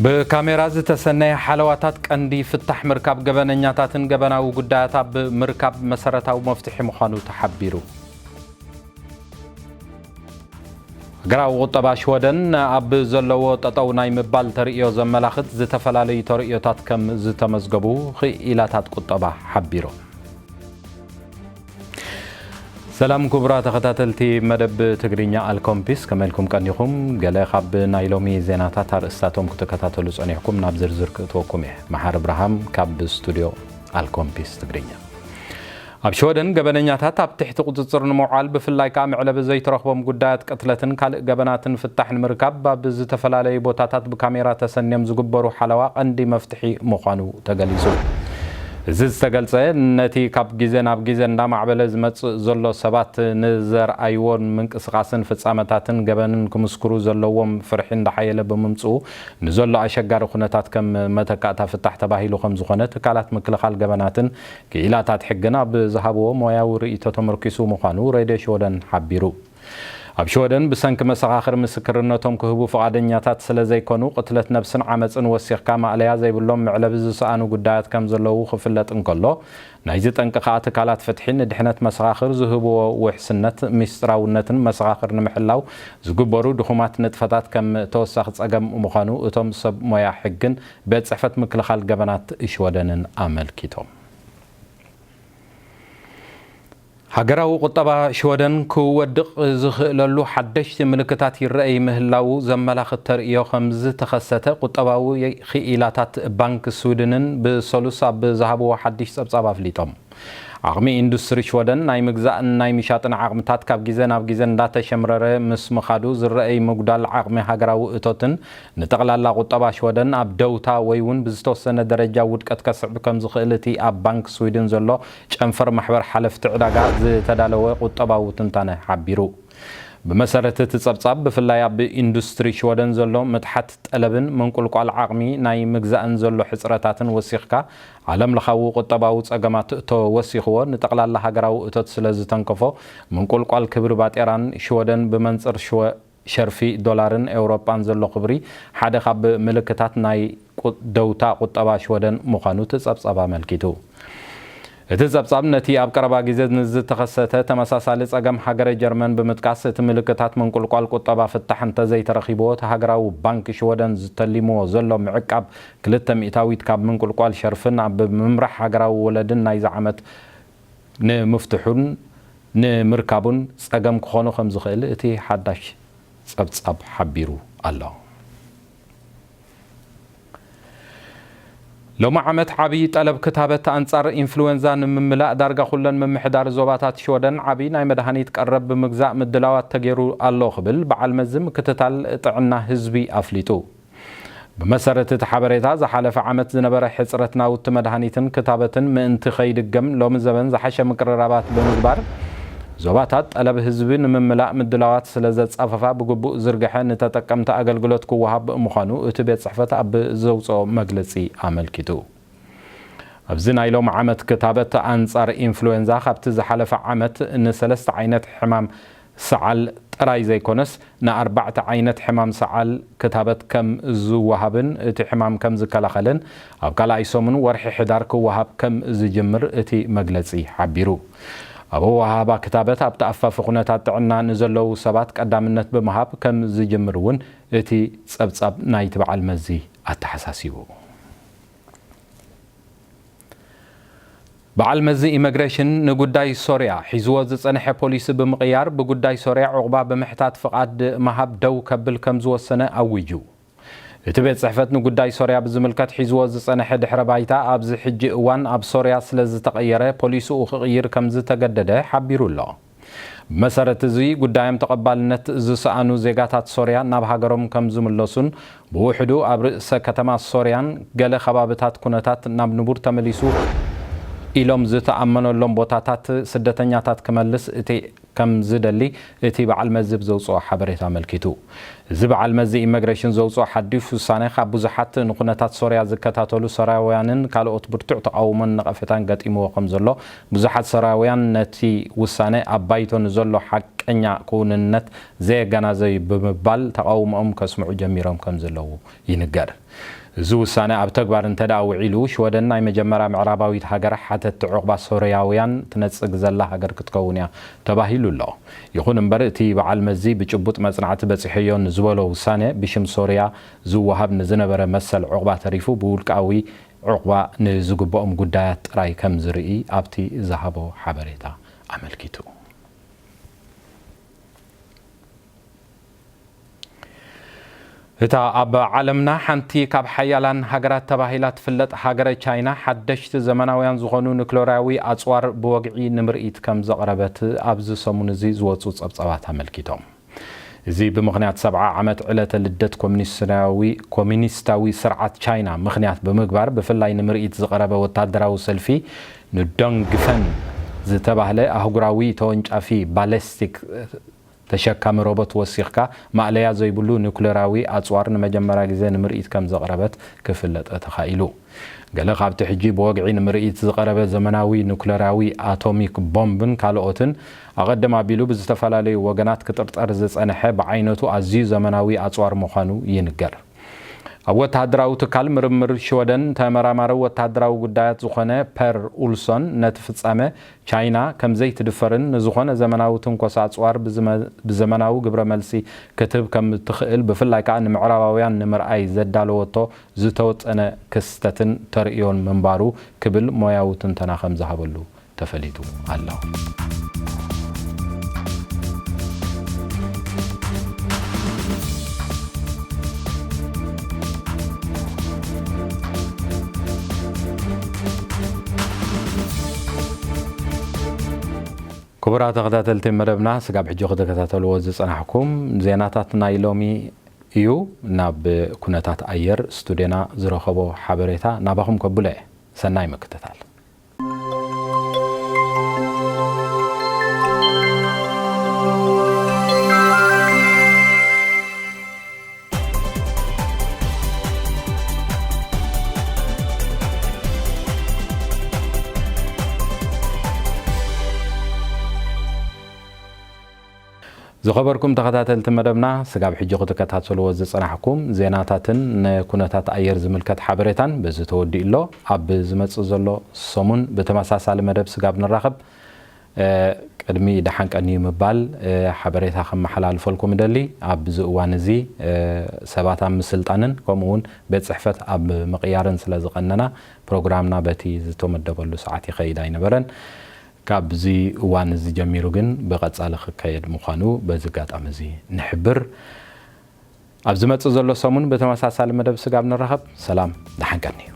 ብካሜራ ዝተሰነየ ሓለዋታት ቀንዲ ፍታሕ ምርካብ ገበነኛታትን ገበናዊ ጉዳያት ኣብ ምርካብ መሰረታዊ መፍትሒ ምዃኑ ተሓቢሩ። ሃገራዊ ቁጠባ ሽወደን ኣብ ዘለዎ ጠጠው ናይ ምባል ተርእዮ ዘመላኽት ዝተፈላለዩ ተርእዮታት ከም ዝተመዝገቡ ክኢላታት ቁጠባ ሓቢሮም። ሰላም ክቡራ ተኸታተልቲ መደብ ትግርኛ ኣልኮምፒስ፣ ከመይ ኢልኩም ቀኒኹም? ገለ ካብ ናይ ሎሚ ዜናታት ኣርእስታቶም ክትከታተሉ ጸኒሕኩም ናብ ዝርዝር ክእትወኩም እየ። መሓር እብርሃም ካብ ስቱድዮ ኣልኮምፒስ ትግርኛ። ኣብ ሽወደን ገበነኛታት ኣብ ትሕቲ ቁጽጽር ንምውዓል፣ ብፍላይ ከኣ መዕለቢ ዘይትረኽቦም ጉዳያት ቅትለትን ካልእ ገበናትን ፍታሕ ንምርካብ ኣብ ዝተፈላለዩ ቦታታት ብካሜራ ተሰንዮም ዝግበሩ ሓለዋ ቀንዲ መፍትሒ ምዃኑ ተገሊጹ። እዚ ዝተገልጸ፣ ነቲ ካብ ግዜ ናብ ግዜ እንዳማዕበለ ዝመጽእ ዘሎ ሰባት ንዘርኣይዎን ምንቅስቓስን ፍጻመታትን ገበንን ክምስክሩ ዘለዎም ፍርሒ እንዳሓየለ ብምምጽኡ ንዘሎ ኣሸጋሪ ኩነታት ከም መተካእታ ፍታሕ ተባሂሉ ከም ዝኾነ ትካላት ምክልኻል ገበናትን ክኢላታት ሕግን ኣብ ዝሃብዎ ሞያዊ ርእይቶ ተመርኪሱ ምዃኑ ሬድዮ ሽወደን ሓቢሩ። ኣብ ሽወደን ብሰንኪ መሰኻኽር ምስክርነቶም ክህቡ ፍቓደኛታት ስለ ዘይኮኑ፣ ቅትለት ነብስን ዓመጽን ወሲኽካ ማእለያ ዘይብሎም መዕለቢ ዝሰኣኑ ጉዳያት ከም ዘለዉ ክፍለጥ እንከሎ፣ ናይዚ ጠንቂ ከኣ ትካላት ፍትሒ ንድሕነት መሰኻኽር ዝህብዎ ውሕስነት፣ ሚስጥራውነትን መሰኻኽር ንምሕላው ዝግበሩ ድኹማት ንጥፈታት ከም ተወሳኺ ጸገም ምዃኑ እቶም ሰብ ሞያ ሕግን ቤት ጽሕፈት ምክልኻል ገበናት ሽወደንን ኣመልኪቶም። ሃገራዊ ቁጠባ ሽወደን ክወድቕ ዝኽእለሉ ሓደሽቲ ምልክታት ይረኣይ ምህላዉ ዘመላኽት ተርእዮ ከም ዝተኸሰተ ቁጠባዊ ክኢላታት ባንክ ስዊድንን ብሰሉስ ኣብ ዝሃብዎ ሓድሽ ጸብጻብ ኣፍሊጦም። ዓቕሚ ኢንዱስትሪ ሽወደን ናይ ምግዛእን ናይ ምሻጥን ዓቕምታት ካብ ግዜ ናብ ግዜ እንዳተሸምረረ ምስ ምኻዱ ዝረኣይ ምጉዳል ዓቕሚ ሃገራዊ እቶትን ንጠቕላላ ቁጠባ ሽወደን ኣብ ደውታ ወይ እውን ብዝተወሰነ ደረጃ ውድቀት ከስዕብ ከም ዝኽእል እቲ ኣብ ባንክ ስዊድን ዘሎ ጨንፈር ማሕበር ሓለፍቲ ዕዳጋ ዝተዳለወ ቁጠባዊ ትንታነ ሓቢሩ። ብመሰረት እቲ ጸብጻብ፣ ብፍላይ ኣብ ኢንዱስትሪ ሽወደን ዘሎ ምትሓት ጠለብን ምንቁልቋል ዓቕሚ ናይ ምግዛእን ዘሎ ሕጽረታትን ወሲኽካ፣ ዓለም ለኻዊ ቁጠባዊ ጸገማት ተወሲኽዎ ንጠቕላላ ሃገራዊ እቶት ስለ ዝተንከፎ፣ ምንቁልቋል ክብሪ ባጤራን ሽወደን ብመንጽር ሽወ-፣ ሸርፊ ዶላርን ኤውሮጳን ዘሎ ክብሪ ሓደ ካብ ምልክታት ናይ ቁ-፣ ደውታ ቁጠባ ሽወደን ምዃኑ እቲ ጸብጻብ ኣመልኪቱ። እቲ ጸብጻብ ነቲ ኣብ ቀረባ ግዜ ንዝተኸሰተ ተመሳሳሊ ጸገም ሃገረ ጀርመን ብምጥቃስ፣ እቲ ምልክታት ምንቁልቋል ቁጠባ ፍታሕ እንተዘይተረኺብዎ፣ እቲ ሃገራዊ ባንክ ሽወደን ዝተሊምዎ ዘሎ ምዕቃብ ክልተ ሚእታዊት ካብ ምንቁልቋል ሸርፍን ኣብ ምምራሕ ሃገራዊ ወለድን ናይዚ ዓመት ንምፍትሑን ንምርካቡን ጸገም ክኾኑ ከም ዝኽእል እቲ ሓዳሽ ጸብጻብ ሓቢሩ ኣሎ። ሎሚ ዓመት ዓብዪ ጠለብ ክታበት ኣንጻር ኢንፍሉዌንዛ ንምምላእ ዳርጋ ኩለን ምምሕዳር ዞባታት ሽወደን ዓብዪ ናይ መድሃኒት ቀረብ ብምግዛእ ምድላዋት ተገይሩ ኣሎ ክብል በዓል መዚ ምክትታል ጥዕና ህዝቢ ኣፍሊጡ። ብመሰረት እቲ ሓበሬታ፣ ዝሓለፈ ዓመት ዝነበረ ሕጽረት ናውቲ መድሃኒትን ክታበትን ምእንቲ ከይድገም፣ ሎሚ ዘበን ዝሓሸ ምቅርራባት ብምግባር፣ ዞባታት ጠለብ ህዝቢ ንምምላእ ምድላዋት ስለ ዘጻፈፋ፣ ብግቡእ ዝርግሐ ንተጠቀምቲ ኣገልግሎት ክወሃብ ምዃኑ እቲ ቤት ጽሕፈት ኣብ ዘውጽኦ መግለጺ ኣመልኪቱ። ኣብዚ ናይ ሎሚ ዓመት ክታበት ኣንጻር ኢንፍሉዌንዛ፣ ካብቲ ዝሓለፈ ዓመት ንሰለስተ ዓይነት ሕማም ሰዓል ጥራይ ዘይኮነስ፣ ንኣርባዕተ ዓይነት ሕማም ሰዓል ክታበት ከም ዝወሃብን እቲ ሕማም ከም ዝከላኸልን፣ ኣብ ካልኣይ ሰሙን ወርሒ ሕዳር ክወሃብ ከም ዝጅምር እቲ መግለጺ ሓቢሩ። ኣብ ኣወሃህባ ክታበት ኣብ ተኣፋፊ ኩነታት ጥዕና ንዘለዉ ሰባት ቀዳምነት ብምሃብ ከም ዝጅምር እውን እቲ ጸብጻብ ናይቲ በዓል መዚ ኣተሓሳሲቡ። በዓል መዚ ኢመግሬሽን ንጉዳይ ሶርያ ሒዝዎ ዝጸንሐ ፖሊሲ ብምቕያር፣ ብጉዳይ ሶርያ ዑቕባ ብምሕታት ፍቓድ ምሃብ ደው ከብል ከም ዝወሰነ ኣዊጁ። እቲ ቤት ጽሕፈት ንጉዳይ ሶርያ ብዝምልከት ሒዝዎ ዝጸንሐ ድሕረ ባይታ፣ ኣብዚ ሕጂ እዋን ኣብ ሶርያ ስለ ዝተቐየረ፣ ፖሊሲኡ ክቕይር ከም ዝተገደደ ሓቢሩ ኣሎ። ብመሰረት እዚ፣ ጉዳዮም ተቐባልነት ዝሰኣኑ ዜጋታት ሶርያ ናብ ሃገሮም ከም ዝምለሱን፣ ብውሕዱ ኣብ ርእሰ ከተማ ሶርያን ገለ ከባብታት ኩነታት ናብ ንቡር ተመሊሱ ኢሎም ዝተኣመነሎም ቦታታት ስደተኛታት ክመልስ እቲ ከም ዝደሊ እቲ በዓል መዚ ብዘውፅኦ ሓበሬታ ኣመልኪቱ። እዚ በዓል መዚ ኢመግሬሽን ዘውፅኦ ሓዱሽ ውሳነ፣ ካብ ብዙሓት ንኩነታት ሶርያ ዝከታተሉ ሶርያውያንን ካልኦት ብርቱዕ ተቓውሞን ነቐፌታን ገጢምዎ ከም ዘሎ፣ ብዙሓት ሶርያውያን ነቲ ውሳነ ኣብ ባይቶ ንዘሎ ሓቂ ሓቀኛ ክውንነት ዘየገናዘብ እዩ ብምባል ተቓውሞኦም ከስምዑ ጀሚሮም ከም ዘለዉ ይንገር። እዚ ውሳነ ኣብ ተግባር እንተ ደኣ ውዒሉ፣ ሽወደን ናይ መጀመርያ ምዕራባዊት ሃገር ሓተትቲ ዑቕባ ሶርያውያን ትነጽግ ዘላ ሃገር ክትከውን እያ ተባሂሉ ኣሎ። ይኹን እምበር፣ እቲ በዓል መዚ ብጭቡጥ መጽናዕቲ በጺሐዮ ንዝበሎ ውሳነ፣ ብሽም ሶርያ ዝወሃብ ንዝነበረ መሰል ዑቕባ ተሪፉ፣ ብውልቃዊ ዑቕባ ንዝግብኦም ጉዳያት ጥራይ ከም ዝርኢ ኣብቲ ዝሃቦ ሓበሬታ ኣመልኪቱ። እታ ኣብ ዓለምና ሓንቲ ካብ ሓያላን ሃገራት ተባሂላ ትፍለጥ ሃገረ ቻይና፣ ሓደሽቲ ዘመናውያን ዝኾኑ ኑክሌራዊ ኣጽዋር ብወግዒ ንምርኢት ከም ዘቕረበት ኣብዚ ሰሙን እዚ ዝወጹ ጸብጻባት ኣመልኪቶም። እዚ ብምኽንያት ሰብዓ ዓመት ዕለተ ልደት ኮሚኒስታዊ፣ ኮሚኒስታዊ ስርዓት ቻይና ምኽንያት ብምግባር፣ ብፍላይ ንምርኢት ዝቐረበ ወታደራዊ ሰልፊ ንዶንግፈን ዝተባህለ ኣህጉራዊ ተወንጫፊ ባለስቲክ ተሸካሚ ሮቦት ወሲኽካ፣ ማእለያ ዘይብሉ ኑክሌራዊ ኣጽዋር ንመጀመርያ ግዜ ንምርኢት ከም ዘቕረበት ክፍለጥ ተኻኢሉ። ገለ ካብቲ ሕጂ ብወግዒ ንምርኢት ዝቐረበ ዘመናዊ ኑክሌራዊ ኣቶሚክ ቦምብን ካልኦትን፣ ኣቐድም ኣቢሉ ብዝተፈላለዩ ወገናት ክጥርጠር ዝጸንሐ፣ ብዓይነቱ ኣዝዩ ዘመናዊ ኣጽዋር ምዃኑ ይንገር። ኣብ ወተሃደራዊ ትካል ምርምር ሽወደን ተመራማሪ ወተሃደራዊ ጉዳያት ዝኾነ ፐር ኡልሶን፣ ነቲ ፍጻመ ቻይና ከም ዘይትድፈርን ንዝኾነ ዘመናዊ ትንኮሳ ኣጽዋር ብዝመ-፣ ብዘመናዊ ግብረ መልሲ ክትህብ ከም እትኽእል፣ ብፍላይ ከኣ ንምዕራባውያን ንምርኣይ ዘዳለወቶ ዝተወጠነ ክስተትን ተርእዮን ምንባሩ ክብል ሞያዊ ትንተና ከም ዝሃበሉ ተፈሊጡ ኣሎ። ክቡራት ተኸታተልቲ መደብና፣ ስጋብ ሕጂ ክትከታተልዎ ዝጸናሕኩም ዜናታት ናይ ሎሚ እዩ። ናብ ኩነታት ኣየር ስቱድዮና ዝረኸቦ ሓበሬታ ናባኹም ከብሎ እየ። ሰናይ ምክትታል። ዝኸበርኩም ተኸታተልቲ መደብና፣ ስጋብ ሕጂ ክትከታተልዎ ዝጸናሕኩም ዜናታትን ንኩነታት ኣየር ዝምልከት ሓበሬታን በዚ ተወዲኡ ኣሎ። ኣብ ዝመጽእ ዘሎ ሰሙን ብተመሳሳሊ መደብ ስጋብ ንራኸብ፣ እ፣ ቅድሚ ደሓን ቀንዩ ምባል፣ እ፣ ሓበሬታ ከመሓላልፈልኩም እደሊ። ኣብዚ እዋን እዚ፣ እ፣ ሰባት ኣብ ምስልጣንን ከምኡ እውን ቤት ጽሕፈት ኣብ ምቕያርን ስለ ዝቐነና፣ ፕሮግራምና በቲ ዝተመደበሉ ሰዓት ይኸይድ ኣይነበረን። ካብዚ እዋን እዚ ጀሚሩ ግን ብቐጻሊ ክካየድ ምዃኑ በዚ ኣጋጣሚ እዚ ንሕብር። ኣብ ዝመጽእ ዘሎ ሰሙን ብተመሳሳሊ መደብ ስጋብ ንራኸብ። ሰላም፣ ደሓን ቀንዩ።